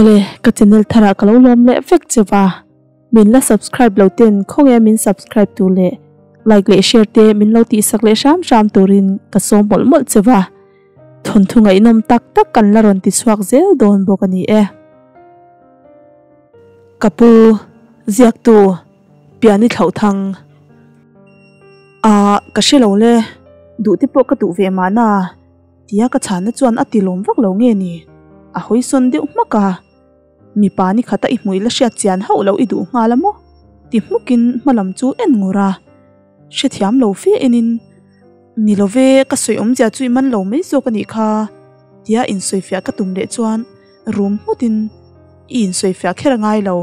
Awle, ka channel tharah ka lo lawm leh vek che va, min la subscribe lo ten khawnge min subscribe tur leh like leh share te min lo tihsak leh hram hram turin ka sawm mawlh mawlh che va, thawnthu ngaihnawm tak tak kan la rawn ti chhuak zel dawn bawk a ni e. Ka pu, ziaktu, pian i thlauh thang. Ahh, ka hre lo le, duh te pawh ka duh ve mahna. Tia ka chhanna chuan a ti lawm vak lo nge ni? A hawi sawn deuh hmak a. Mipa ni khata i hmui la hriat chian hauh loh i duh nghal a maw? Ti hmukin hma lam chu en ngur a. Hrethiam lo fe enin, Ni lo ve, ka sawi awmzia chu i man lo mai zawk a nih kha. Tia insawifiah ka tum leh chuan rum nghutin, I insawifiah kher a ngai lo,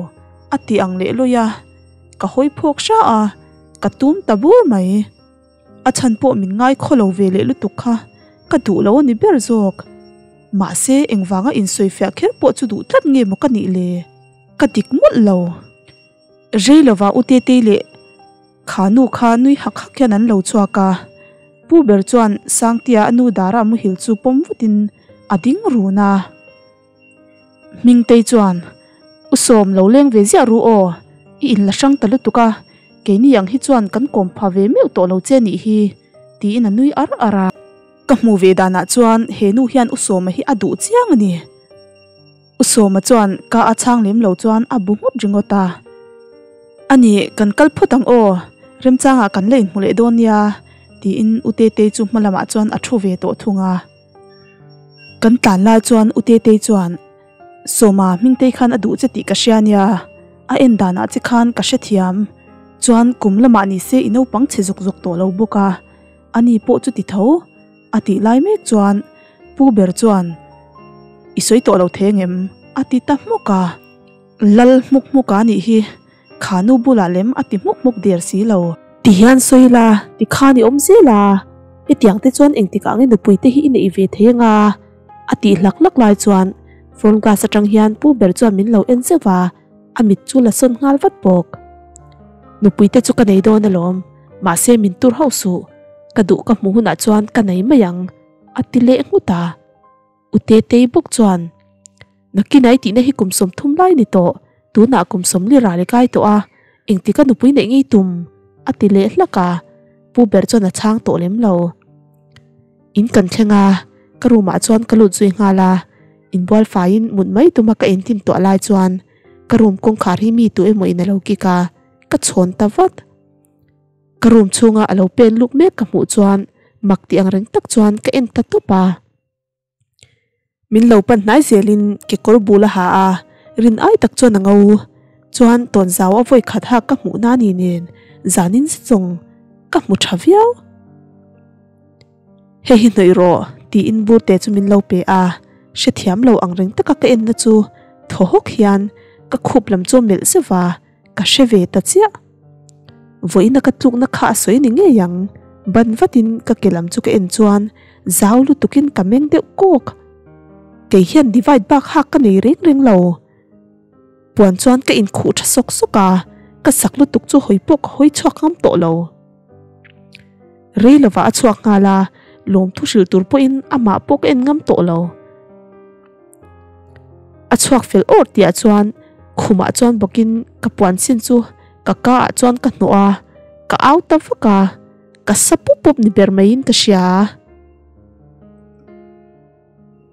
a ti ang leh lawi a. Ka hawi phawk hra a, ka tum ta bur mai. A chhan pawh min ngai khaw lo ve leh lutuk kha ka duh lo a ni ber zawk. Mahse engvanga insawifiah kher pawh chu duh tlat nge maw ka nih le? Ka dik mawlh lo. Rei lova U Tetei leh kha nu kha nui hak hak hian an lo chhuak a. Pu ber chuan Sangtia a nu dara muhil chu pawm vutin a ding run a. Hmingtei chuan, U Sawm lo leng ve ziah ru aw, i in la hrang ta lutuk a, keini ang hi chuan kan kawm pha ve meuh tawh lo che nih hi, tiin a nui ar ar a. Ka hmuh ve danah chuan he nu hian U Sawma hi a duh chiang a ni. U Sawma chuan ka a chhang lem lo chuan a bu nghut ringawt a. A ni, kan kal phawt ang aw, remchangah kan la inhmu leh dawn nia, tiin U Tetei chu hma lamah chuan a thu ve tawh thung a. Kan tlan lai chuan U Tetei chuan, Sawma, Hmingtei khan a duh che tih ka hria nia, a en danah che khan ka hrethiam. Chuan kum lamah ni se i naupang chhe zawk zawk tawh lo bawk a, ani pawh chu ti tho, a tih lai mek chuan Pu ber chuan, I sawi tawh lo thei angem? a ti ta hmuk a. Lal hmuk hmuk a nih hi, kha nu bulah lem a ti hmuk hmuk der si lo. Ti hian sawi la, ti khan i awm zel a, hetiang te chuan engtikah nge nupui te hi i neih ve thei anga? A tih hlak hlak lai chuan front glass atang hian pu ber chuan min lo en zeuh a, a mit chu la sawn nghal vat bawk. Nupui te chu ka nei dawn alawm, mahse min tur hauh suh, ka duh ka hmuh hunah chuan ka nei mai ang, a ti leh nghut a. U Tetei bawk chuan, Nakinai tihna hi kum 30 lai ni tawh, tunah kum 40 ral i kai tawh a, engtik a nupui neih ngei tum? a ti leh hlak a, pu ber chuan a chhang tawh lem lo. In kan thleng a, ka room ah chuan ka lut zui nghal a, inbual faiin mut mai tuma ka intin tuah lai chuan ka room kawngkhar hi mi tu emaw in a lo kik a, ka chhawn ta vat. Ka room chhunga a lo pen luk mek ka hmuh chuan mak tih ang reng tak chuan ka en ta tawp a. Min lo pan hnai zelin kekawr bul a ha a, rin ai tak chuan a ngo. Chuan tawnzau a vawi khat hak ka hmuh na ni nen zanin zet zawng ka hmu tha viau. Hei hi hnawih rawh tiin burte chu min lo pe a, hrethiam lo ang reng taka ka enna chu thaw hawk hian ka khup lam chu a melh zeuh a, ka hre ve ta chiah. Vawiina ka tlukna kha a sawi ni ngei ang, ban vatin ka ke lam chu ka en chuan zau lutukin ka meng deuh kawk. Kei hian divide bak hak ka nei reng reng lo. Puan chuan ka inkhuh tha sawk sawk a, ka sak lutuk chu hawi pawh ka hawi chhuak ngam tawh lo. Rei lovah a chhuak nghal a, lawmthu hrilh tur pawhin amah pawh ka en ngam tawh lo. A chhuak fel awr tihah chuan khumah chuan bawkin ka puan chin chu ka ka ah chuan ka hnawh a, ka au ta vak a, ka sa pup pup ni ber maiin ka hria.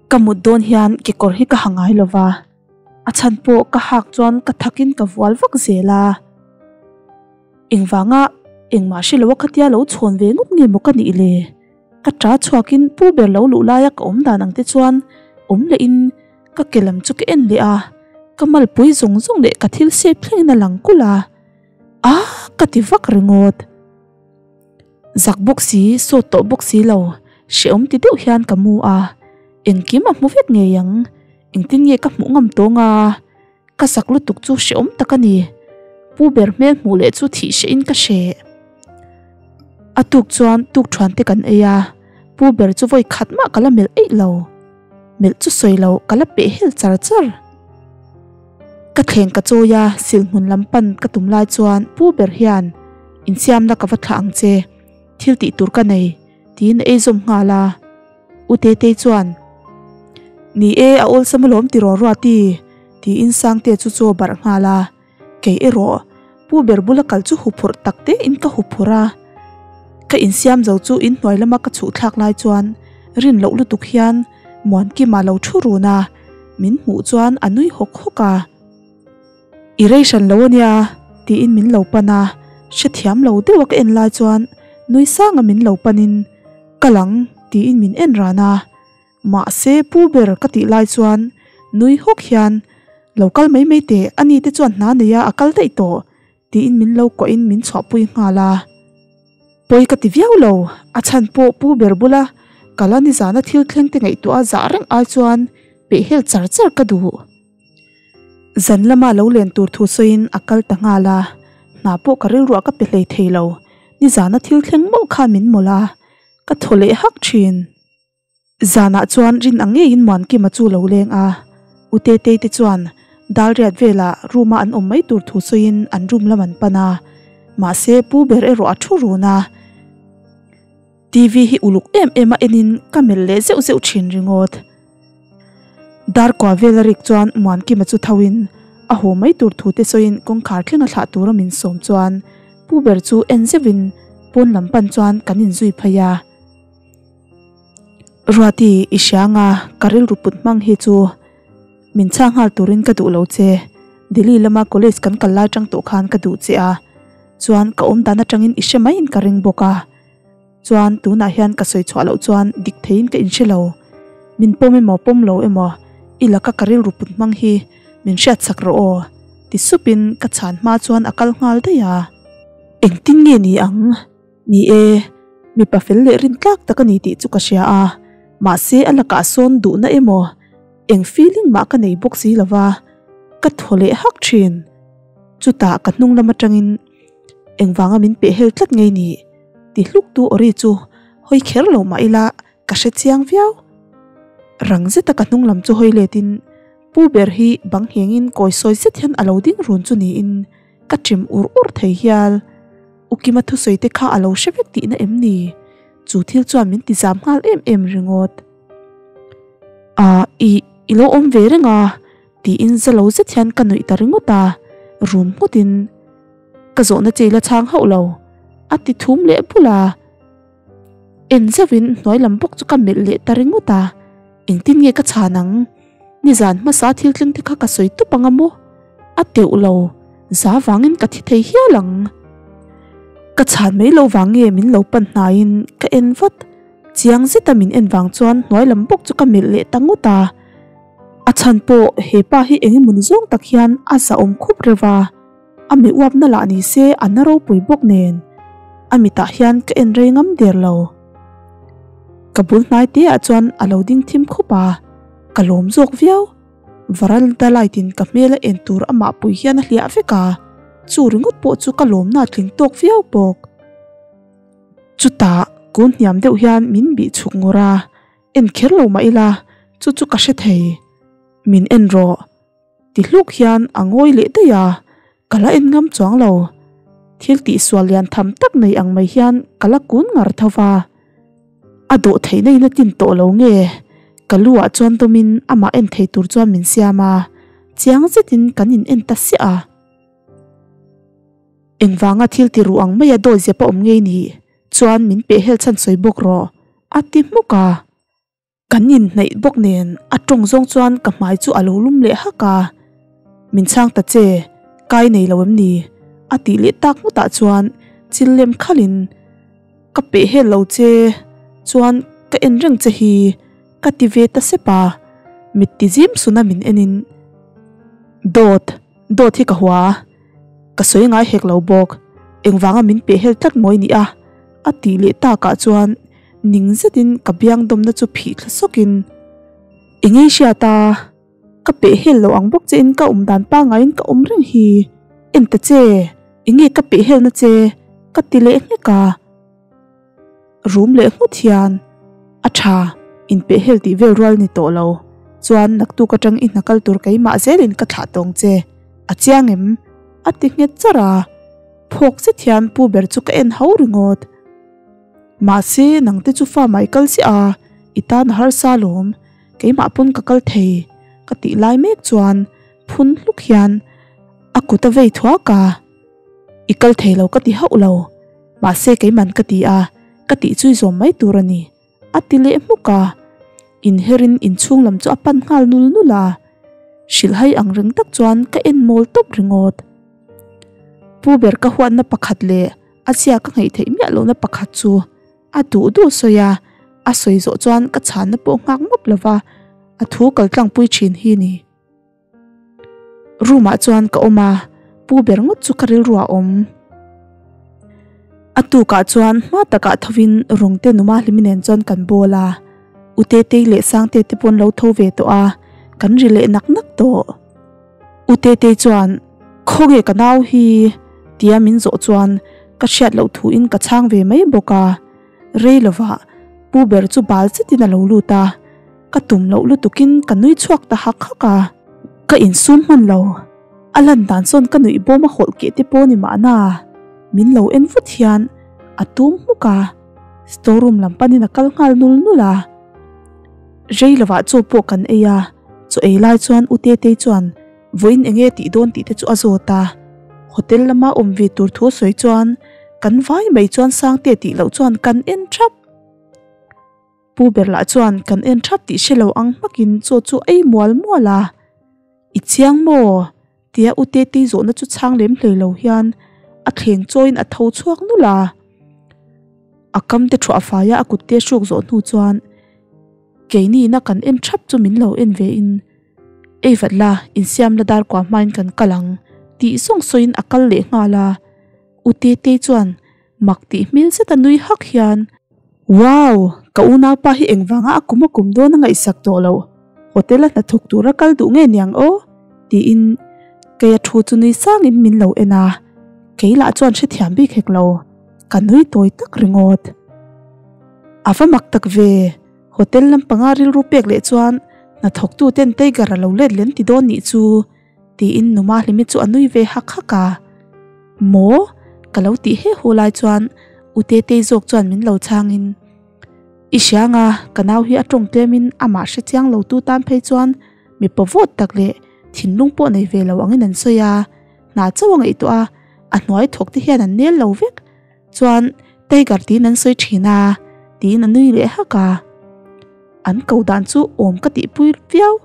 Ka mut dawn hian kekawr hi ka ha ngai lo va, a chhan pawh ka hak chuan ka thakin ka vual vak zel a. Engvanga engmah hre lo a khatia lo chhawn ve ngawt nge maw ka nih le? Ka ṭa chhuakin pu ber lo luh laia ka awm dan ang te chuan awm lehin ka ke lam chu ka en leh a, ka malpui zawng zawng leh ka thil sep thlengin a lang kulh a, a ka ti vak ringawt. Zak bawk si, sawt tawh bawk si lo, hrehawm ti deuh hian ka mu a, engkim a hmu vek ngei ang, engtin nge ka hmuh ngam tawng a, ka zak lutuk chu hrehawm tak a ni. Pu ber hmel hmuh leh chu thih hrehin ka hreh. A tuk chuan tuk thuan te kan ei a, pu ber chu vawi khat mah ka la melh eih lo. Melh chu sawi lo ka la peh hel char char. Ka thleng ka chawi a, silhmun lam pan ka tum lai chuan pu ber hian insiamna ka va thlah ang che, thil tih tur ka nei tiin a ei zawm nghal a. U Tetei chuan, Ni e, a awlsam alawm tiraw Ruati? Tiin Sangtea chu chaw barh nghal a, kei erawh Pu ber bula kal chu huphurh tak te in ka huphurh a. Ka insiam zo chu inhnuai lama ka chhuh thlak lai chuan rin loh lutuk hian Muankima lo thu run a, min hmuh chuan a nui hawk hawk a. I rei hran lo ania tiin min lo pan a, hrethiam lo deuh a ka en lai chuan nui sanga min lo panin ka lang tiin min en ran a. Mahse pu ber ka tih lai chuan nui hawk hian lo kal mai mai teh ani te chuan hna nei a a kal daih tawh tiin min lo kuahin min chhuahpui nghal a. Pawi ka ti viau lo, a chhan pawh pu ber bula kala nizana thil thleng te ngaihtuah a zah reng ai chuan pehhel char char ka duh. Zan lama lo len tur thu sawiin a kal ta nghal a, hna pawh ka rilruah ka pe hlei thei lo, nizana thil thleng mawlh kha min mawlh a, ka thaw leh hak thin. Zanah chuan rin ang ngeiin Muankima chu lo leng a, U Tetei te chuan Dalriat velah room-a an awm mai tur thu sawiin an room lam an pan a, mahse pu ber erawh a thu run a. TV hi uluk em em a enin ka melh leh zeuh zeuh thin ringawt. Darkua vela rik chuan Muankima chu thoin a haw mai tur thu te sawiin kawngkhar thleng a thlah tura min sawm chuan pu ber chu en zeuhin pawn lam pan chuan kan inzui phei a. Ruati i hrianga ka rilru put hmang hi chu min chhang nghal turin ka duh lo che. Delhi lama college kan kal lai tang tawh khan ka duh che a, chuan ka awm dan atangin i hre maiin ka ring bawk a. Chuan tunah hian ka sawi chhuah loh chuan dik theiin ka inhre lo. Min pawm emaw pawm lo emaw i laka ka rilru put hmang hi min hriat chak rawh aw ti supin ka chhan hma chuan a kal nghal daih a. Engtin nge ni ang? Ni e, mipa fel leh rin tlak tak a ni tih chu ka hria a, mahse a lakah sawn duhna emaw eng feeling mah ka nei bawk si lova, ka thaw leh hak thin. Chutah ka hnung lam atangin engvanga min peh hel tlat ngei ni ti hluk tu awri chu hawi kher lo mah ila ka hre chiang viau. Rang zeta ka hnung lam chu hawi letin pu ber hi bang nghengin kawi sawi zet hian a lo ding run chu niin ka chim ur ur thei hial. U Kima thusawi te kha a lo hre vek tihna em ni? Chu thil chuan min ti zam nghal em em ringawt. Ah, i, i lo awm ve reng a, tiin za lo zet hian ka nuih ta ringawt a, rum nghutin ka zawhna che i la chhang hauh lo, a ti thum leh bul a. En zauhin hnuai lam bawk chu ka melh leh ta ringawt a, engtin nge ka chhan ang? Nizan hmasa thil thleng te kha ka sawi tawp ang a maw? A teuh lo, za vangin ka thi thei hial ang. Ka chhan mai lo vang nge min lo pan hnaiin ka en vat, chiang zeta min en vang chuan hnuai lam bawk chu ka melh leh ta ngawt a. A chhan pawh he pa hi eng emaw ni zawng tak hian a zahawm khup reuh a, a mi uapna lah ni se a na ropui bawk nen a mitah hian ka en rei ngam der lo. Ka bul hnai te ah chuan a lo ding thim khup a, ka lawm zawk viau. Varanda light in ka hmel a en tur amah pui hian a hliah vek a, chu ringawt pawh chu ka lawmna a tling tawk viau bawk. Chutah kun hniam deuh hian min bih chhuk ngawrh a, en kher lo mah ila chu chu ka hre thei. Min en rawh. Ti hluk hian a ngawi leh daih a, ka la en ngam chuang lo. Thil tihsual lian tham tak nei ang mai hian ka la kun ngar tho va. A dawh theihna in a tin tawh lo nge? Ka lu ah chuan dawmin amah en thei tur chuan min siam a, chiang zetin kan in en ta siah a. Engvanga thil ti ruh ang maia dawi zep a awm ngei ni chuan min pehhel chhan sawi bawk rawh, a ti hmuk a. Kan inhnaih bawk nen a tawng zawng chuan ka hmai chu a lo lum leh hak a, Min chhang ta che, kai nei lo em ni? a tih leh tak ngawtah chuan chil lem khalhin Ka peh hel lo che, chuan ka en reng che hi ka ti ve ta sep a, mit ti zim suna min enin Dawt, dawt hi ka hua, ka sawi ngai hek lo bawk, engvanga min peh hel tlat mawi ni a? a tih leh takah chuan Ning zetin ka biang dawmna chu phih thla sawkin, I ngei hriat a, ka peh hel lo ang bawk chein ka awm dan pangaiin ka awm reng hi, en ta che, i nge ka peh helna che ka ti leh nghek a. Rum leh nghut hian, A tha, in peh hel tih vel rual ni tawh lo, chuan naktuk atang i hna kal tur keimah zelin ka thlah tawng che, a chiang em? a ti nghet char a, phawk zet hian pu ber chu ka en ho ringawt. Mahse, nangte chu fa mai kal chiah a, i tan a harsa lawm, keimah pawn ka kal thei, ka tih lai mek chuan phun hluk hian a kut a vei thuak a. I kal thei lo ka ti hauh lo, mahse keiman ka ti a, ka tih chui zawm mai tur a ni, a ti leh hmuk a. Inherin inchhung lam chu a pan nghal nul nul a, hrilhhai ang reng tak chuan ka en mawl tawp ringawt. Pu ber ka huatna pakhat leh a chhia ka ngaih theih miah lohna pakhat chu a duh duh sawi a, a sawi zawh chuan ka chhanna pawh nghak mawp lova a thu kal tlangpui thin hi ni. Room ah chuan ka awm a, pu ber ngawt chu ka rilru ah awm. A tukah chuan hma takah thovin rawng te numa hlimi nen chuan kan bawl a, U Tetei leh Sangte te pawh an lo tho ve tawh a, kan ri leh nak nak tawh. U Tetei chuan Khawnge ka nau hi? tia min zawh chuan ka hriat loh thuin ka chhang ve mai bawk a, rei lovah pu ber chu bal zetin a lo lut a. Ka tum loh lutukin ka nui chhuak ta hak hak a, ka insum hman lo. A lan dan chuan ka nuih bawm a hawlh keh te pawh ni mahna, min lo en vut hian a tum hmuk a, store room lam panin a kal nghal nul nul a. Rei lovah chaw pawh kan ei a, chaw ei lai chuan U Tetei chuan vawiin eng nge tih dawn tih te chu a zawt a, hotel lama awm ve tur thu a sawi chuan kan vai mai chuan Sangte tih loh chuan kan en thap. Pu ber lah chuan kan en thap tih hre lo ang hmakin chaw chu ei mual mual a, I chiang maw? tia U Tetei zawhna chu chhang lem hlei lo hian a thleng chawiin a tho chhuak nulh a. A kam te thuah faia a kut te hruk zawh hnu chuan keini ina kan en thap chu min lo en ve in, Ei vat la, insiam la dar kua hmain kan kal ang tih zawng sawiin a kal leh nghal a. U Tetei chuan Mak tih hmel zet a nui hak hian. Wow! Ka unaupa hi engvanga a kum a kum dawn a ngaihsak tawh loh. Hotel a hnathawk tura kal duh nge niang aw? Tiin kei a thu chu nui sangin min lo en a, kei lah chuan hrethiam bik hek lo, ka nui tawi tak ringawt. A va mak tak ve! Hotel lampanga rilru pek leh chuan hnathawktu ten Tiger a lo let lem ti dawn nih chu. Tiin Numa Hlimi chu a nui ve hak hak a. Maw? Ka lo tih he hu lai chuan U Tetei zawk chuan min lo chhangin, I hria nga, ka nau hi a tawng tlemin amah hre chiang lo tu tan phei chuan mipa vawt tak leh thinlung pawh nei ve lo angin an sawi a, hna chauh a ngaihtuah a, a hnuai thawk te hian an nel lo vek. Chuan Tiger tiin an sawi thin a, tiin a nui leh hak a. An ko dan chu awm ka tihpui viau.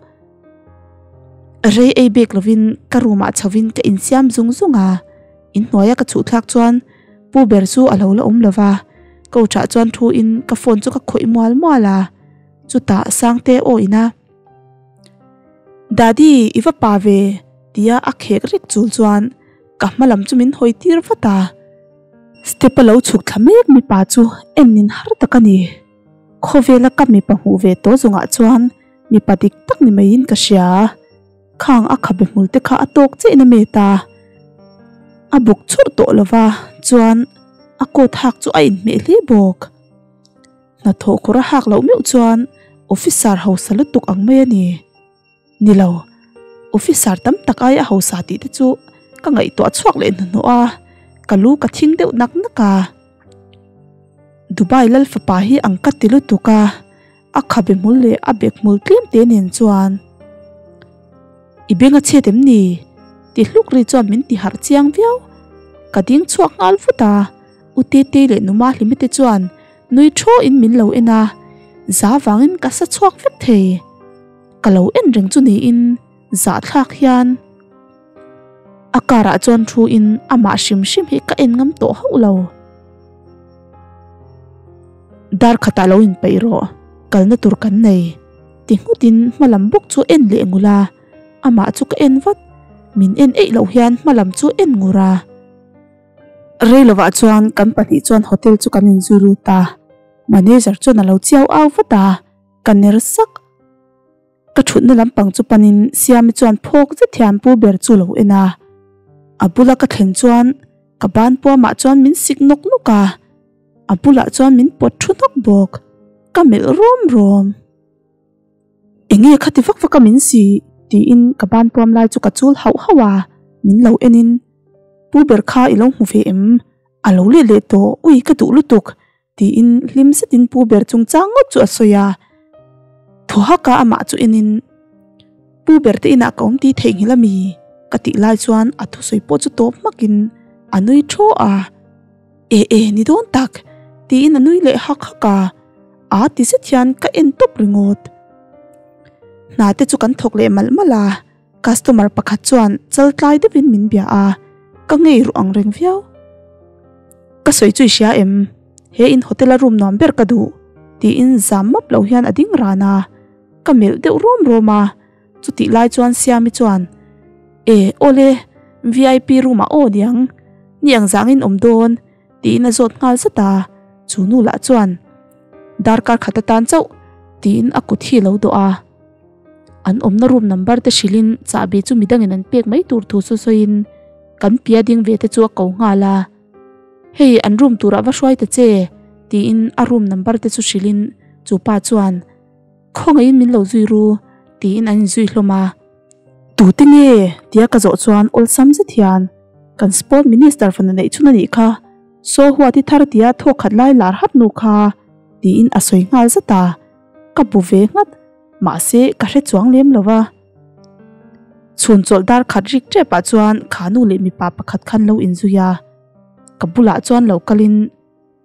Rei ei bik lovin ka room ah chhovin ka insiam zung zung a, inhnuaia ka chhuh thlak chuan pu ber chu a lo la awm lova, couch ah chuan thu in ka phone chu ka khawih mual mual a, chutah Sangte aw ina Daddy i va pa ve tia a khek rek chul chuan ka hma lam chu min hawi tir vat a, step a lo chhuk thla mek mipa chu en nin har tak a ni, khawvela ka mipa hmuh ve tawh zawngah chuan. Mipa dik tak ni maiin ka hria. Khang a khabe hmul te kha a tawk chiah in a met a. A buk churh tawh lova chuan a coat hak chu a inhmeh hle bawk. Hnathawh kawr a hak loh meuh chuan officer hausa lutuk ang mai a ni. Ni lo, officer tam tak aia hausa tih te chu ka ngaihtuah chhuak leh hnuhnawh a, ka lu ka thing deuh nak nak a. Dubai lal fapa hi ang ka ti lutuk a. A khabe hmul leh a bek hmul tlem te nen chuan I beng a chhiat em ni? Ti hluk ri chuan min ti harh chiang viau. Ka ding chhuak nghal vut a, U Tetei leh Numa Hlimi te chuan nui thaw in min lo en a, za vangin ka sa chhuak vek thei. Ka lo en reng chu niin zahthlak hian a car ah chuan thu in amah hrim hrim hi ka en ngam tawh hauh lo. Dar khatah lo inpeih rawh, kalna tur kan nei, ti nghutin hma lam bawk chu en leh ngul a, amah chu ka en vat, min en eih loh hian hma lam chu en ngur a. Rei lovah chuan kan pahnih chuan hotel chu kan inzui lut a, manager chuan a lo chiau au vat a, ka ner sak. Ka thutna lampang chu panin Siami chuan phawk zet hian pu ber chu lo en a, a bula ka thlen chuan ka ban puamah chuan min sik nawk nawk a, a bulah chuan min pawt thu nawk bawk, ka melh rawm rawm. Enge khati vak vak a min si? tiin ka ban puam lai chu ka chul hauh hauh a, min lo enin pu ber kha i lo hmu ve em? A lo let leh tawh, ui ka duh lutuk Tiin hlim zetin pu ber chungchang ngawt chu a sawi a, thaw haka amah chu enin, Pu ber te inah ka awm tih theihnghilh a mi? Ka tih lai chuan a thusawi pawh chu tawp hmakin a nui thaw a. E e ni dawn tak tiin a nui leh hak hak a, aa ti zet hian ka en tawp ringawt. Hna te chu kan thawk leh malh malh a, customer pakhat chuan chal tlai deuhin min bia a, ka ngei ruh ang reng viau. Ka sawi chu i hria em? He in hotel a room nuam ber ka duh tiin zam map lo hian a ding ran a, ka melh deuh rawm rawm a. Chutih lai chuan Siami chuan, E, awle, vip room ah aw niang, ni ang zangin awm dawn, tiin a zawt nghal zat a, chu nu lah chuan, Darkar khat atan chauh, tiin a kut hi a lo dawh a. An awmna room number te hrilhin chahbi chu midangin an pek mai tur thu saw sawiin kan pia ding ve te chu a ko nghal a. Hei, an room turah va hruai ta che, tiin a room number te chu hrilhin chu pa chuan, Khawngaihin min lo zui ru tiin an inzui hlawm a. Tute nge? tia ka zawh chuan awlsam zet hian kan sport minister fanu neih chhun a nih kha, saw huat i thar tia thawk khat lai lar hat nu kha tiin a sawi nghal zat a, ka bu ve nghat mahse ka hre chuang lem lo va. Chhun chawlh dar khat rik tep ah chuan kha nu leh mipa pakhat khan lo inzui a, ka bulah chuan lo kalin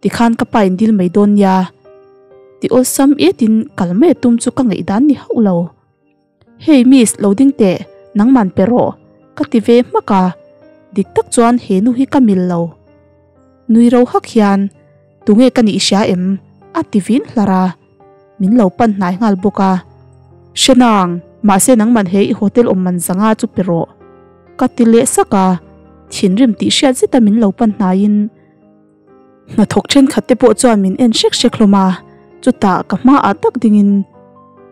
Tikhan ka pa in dil mai dawn nia. Ti awlsam etin kal mai a tum chu ka ngaihdan ni hauh lo. Hey miss lo ding teh, nangman pe rawh ka ti ve hmak a, dik tak chuan he nu hi ka mil lo. Nui ro hak hian tunge ka nih hria em? a ti vin hlar a, min lo pan hnai nghal bawk a. Hre nang, mahse nangman he i hotel awm man zanga chu pe rawh ka ti leh sak a, thinrim tih hriat zeta min lo pan hnaiin, Hnathawk thenkhat te pawh chuan min en hrek hrek hlawm a, chutah ka hmaah tak dingin,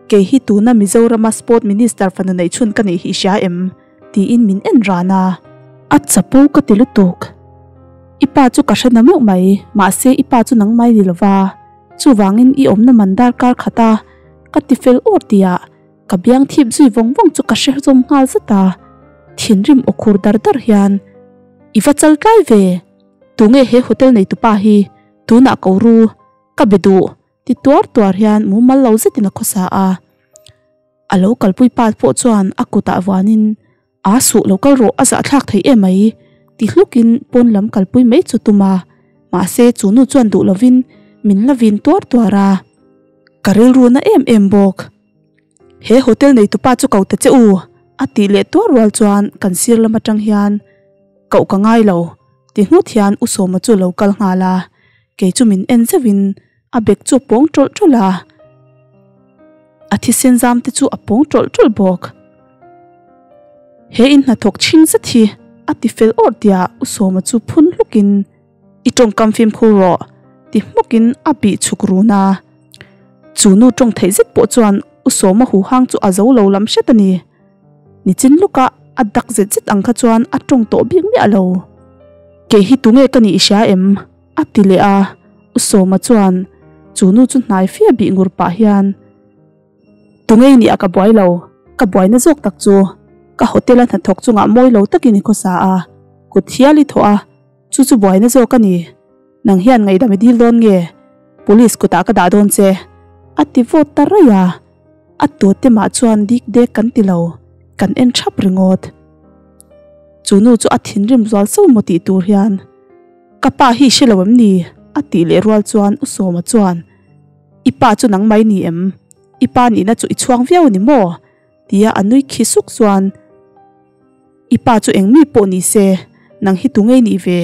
Kei hi tuna Mizorama Sport Minister fanu neih chhun ka nih hi i hria em? tiin min en ran a. A chapo ka ti lutuk. I pa chu ka hre na meuh mai, mahse i pa chu nangmai ni lova, chuvangin i awmna man darkar khat a, ka ti fel awr tihah ka biang thip zui vawng vawng chu ka hre zawm nghal zat a, thinrim aw khur dar dar hian, I va chal tlai ve! Tunge he hotel neitupa hi tunah ko ru, ka be duh ti tuar tuar hian mumal lo zetin a khawsa a. A lo kalpui pa pawh chuan a kutah vuanin Aa suh lo kal rawh a zahthlak thei em mai ti hlukin pawn lam kalpui mai chu tum a, mahse chu nu chuan duh lovin min la vin tuar tuar a. Ka rilru na em em bawk. He hotel neitupa chu ko ta che u a tih leh tuar rual chuan kan sir lam atang hian Koh ka ngai lo, ti nghut hian U Sawma chu lo kal nghal a, kei chu min en zeuhin a bag chu a pawng tawlh tawlh a, a thisen zam te chu a pawng tawlh tawlh bawk. He in hnathawk chhing zet hi a ti fel awrh tia U Sawma chu phun hlukin I tawngkam fimkhur rawh ti hmukin a bih chhuk run a, chu nu tawng theih zet pawh chuan U Sawma huhang chu a zo lo lam hret a ni. Nichin lukah a dak zet zet ang kha chuan a tawng tawh bik miah lo. Kei hi tunge ka nih i hria em? a ti leh a, U Sawma chuan chu nu chu hnai fia bih ngur pah hian, Tunge i nih a ka buai lo, ka buaina zawk tak chu ka hotel a hnathawk chungah mawi lo takin i khawsa a, kut hial i thawh a, chu chu buaina zawk a ni. Nang hian ngaihdam i dil dawn nge? Police kutah ka dah dawn che, a ti vawt ta raih a. A tute mah chuan dik dek kan ti lo, kan en thap ringawt. Chu nu chu a thinrim zual so maw tih tur hian, Ka pa hi i hre lo em ni? a tih leh rual chuan U Sawma chuan, I pa chu nangmai ni em? I pa nihna chu i chhuang viau a ni maw? tia a nui khi suk chuan, I pa chu eng mi pawh ni se, nang hi tu ngei nih ve?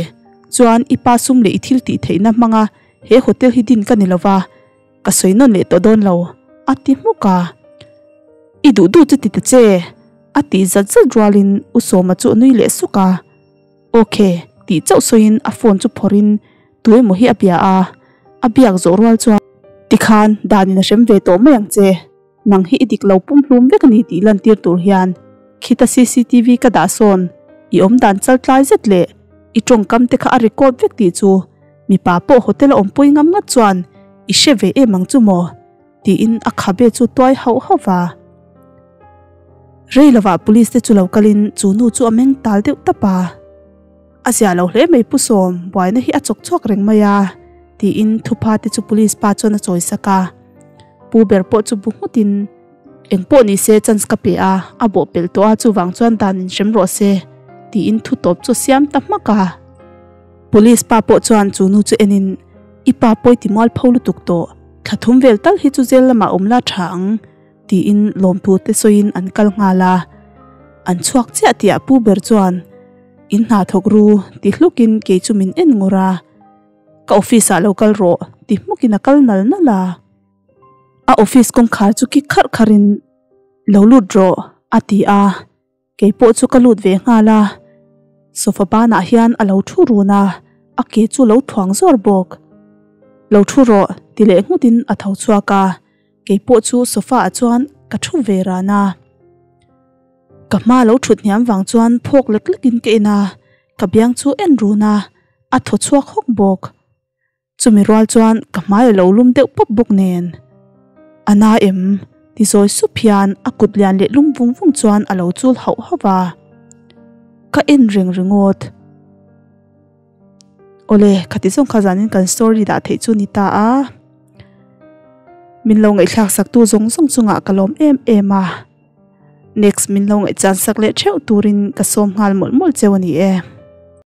Chuan i pa sum leh i thil tih theihna hmanga he hotel hi din ka ni lova, Ka sawi nawn leh tawh dawn lo, a ti hmuk a. I duh duh chu ti ta che, a tih zat zat rualin U Sawma chu a nui leh suk a. Ok, tih chauh sawiin a phone chu phawrhin tu emaw hi a bia a, a biak zawh rual chuan. Tikhan danin a hrem ve tawh mai ang che. Nang hi i dik lo pumhlum vek a ni tih lantir tur hian khita cctv ka dah sawn i awm dan chal tlai zet leh i tawngkam te kha a record vek tih chu mipa pawh hotel a awmpui ngam ngat chuan i hre ve em ang chu maw? tiin a khabe chu tuai hauh hauh va. Rei lovah police te chu lo kalin chu nu chu a meng tal deuh tap a. A zia lo hle mai Pu Sawm, buaina hi a chawk chhuak reng mai a, tiin thupa te chu police pa chuan a chawi sak a. Pu ber pawh chu bu nghutin. Engpawh ni se chance ka pe a, a bawh pelh tawh a chuvang chuan dan in hrem rawh se tiin thu tawp chu siam ta hmak a. Police pa pawh chuan chu nu chu enin I pa pawi ti mual pho lutuk tawh, thla thum vel tal hi chu zel lamah awm la tha ang tiin lawmthu te sawiin an kal nghal a. An chhuak chiah tih ah pu ber chuan In hna thawk ru ti hlukin kei chu min en ngur a, Ka office ah lo kal rawh ti hmukin a kal nal nal a. A office kawngkhar chu kik kharh kharhin Lo lut rawh a ti a, kei pawh chu ka lut ve nghal a. Sofa banah hian a lo thu run a, a ke chu lo thuang zawr bawk. Lo thu rawh ti leh nghutin a tho chhuak a, kei pawh chu sofa ah chuan ka thu ve ran a. Ka hma lo thut hniam vang chuan phawk lek lekin ka en a, ka biang chu en run a, a thaw chhuak hawk bawk. Chumi rual chuan ka hmai a lo lum deuh pawp bawk nen. A na em? ti zawi sup hian a kut lian leh lum vung vung chuan a lo chul hauh hauh va. Ka en reng ringawt. Awle, khati zawng kha zanin kan story dah theih chu ni ta a. Min lo ngaihthlak sak tu zawng zawng chungah ka lawm em em a. Next min lo ngaihchan sak leh theuh turin ka sawm nghal mawlh mawlh cheu a ni e.